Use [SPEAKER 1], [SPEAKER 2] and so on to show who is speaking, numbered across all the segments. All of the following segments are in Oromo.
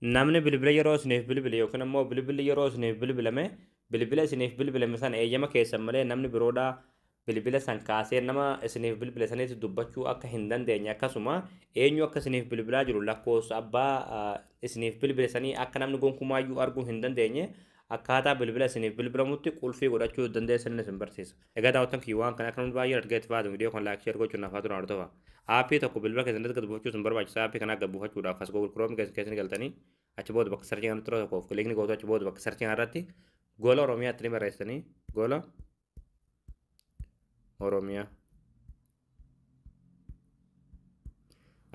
[SPEAKER 1] Namni bilbila yeroo isiniif bilbile yookiin ammoo bilbilli yeroo isiniif bilbilame, bilbila isiniif bilbilame sana eeyyama keessan malee namni biroodhaa bilbila san kaasee nama isiniif bilbile sanitti dubbachuu akka hin dandeenye, akkasuma eenyu akka isiniif bilbilaa jiru lakkoofsa abbaa isiniif bilbile sanii akka namni gonkumaayyuu arguu hin dandeenye, akkaataa bilbila isiniif bilbilamutti qulfii godhachuu dandeessan isin barsiisa. Egaa daawwattan kiyya, waan kana akka namni baay'een argee itti fayyadamu viidiyoo kan like, share gochuun naaf haa turan hordofa. Aappii tokko bilbila keessanitti gad buufachuu isin barbaachisa. Aappii kana gad buufachuudhaaf as Google Chrome keessa galtanii, achi booda bakka searchii kanatti yeroo tokkoof clickni gootu. Achi booda bakka searchii kanarratti Gola Oromiyaatti ni barreessanii, Gola Oromiyaa.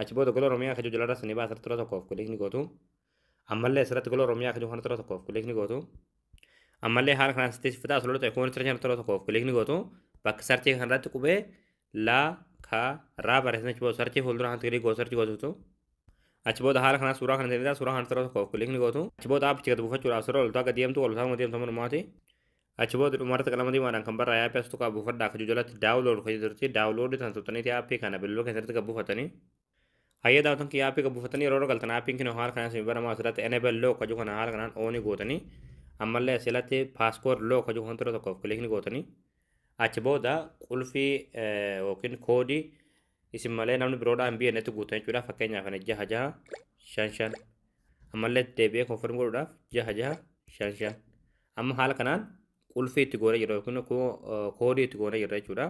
[SPEAKER 1] Achi booda Gola Oromiyaa kan jiru jalarra ni baasa, yeroo tokkoof clickni gootu. Ammallee asirratti Gola Oromiyaa kan jiru kanatti yeroo tokkoof clickni gootu. Ammallee haala kanaan sitti fitaa asirratti ta'e kun searchii kanatti yeroo tokkoof clickni gootu. Bakka searchii kanarratti qubee la ka raa barreessanii, achi booda searchii fuuldura kanatti click gootu, searchii gootutu. Achi booda haala kanaan suuraa kana ta'e suuraa kanatti yeroo tokkoof clickni gootu. Achi booda aappicha gad buufachuudhaaf asirra ol gad deemtu, ol taa'uma deemtu manumaati. Achi booda dhumarratti qalama diimaadhaan kan barraa'e aappii as tuqaa buufadhaa akka jalatti download kan jirti, download tan tuqxaniiti aappii kana bilbila keessatti gad buufatanii. Hayyee daawwatan kiyya, aappii gad buufatanii yeroo galtan aappiin kun haala kanaan isin baramaa. Asirratti enable lock kan kana haala kanaan onii gootanii, ammallee asirratti passcode lock kan jiru yeroo tokkoof clickni gootanii, achi booda qulfii yookiin koodii isin malee namni biroodhaa hin biyyannetti guutan jechuudha. Fakkeenyaaf ani 6 6 5 5, ammallee deebi'ee confirm godhuudhaaf 6 6 5 5. Amma haala kanaan qulfii itti goonee jira yookiin koodii itti goonee jira jechuudha.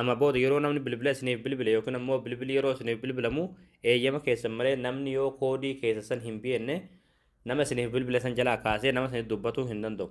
[SPEAKER 1] Amma booda yeroo namni bilbila isiniif bilbile yookiin ammoo bilbilli yeroo isiniif bilbilamu, eeyyama keessan malee namni yoo koodii keessa san hin biyanne nama isiniif bilbile san jalaa kaasee nama isiniif dubbatuu hin danda'u.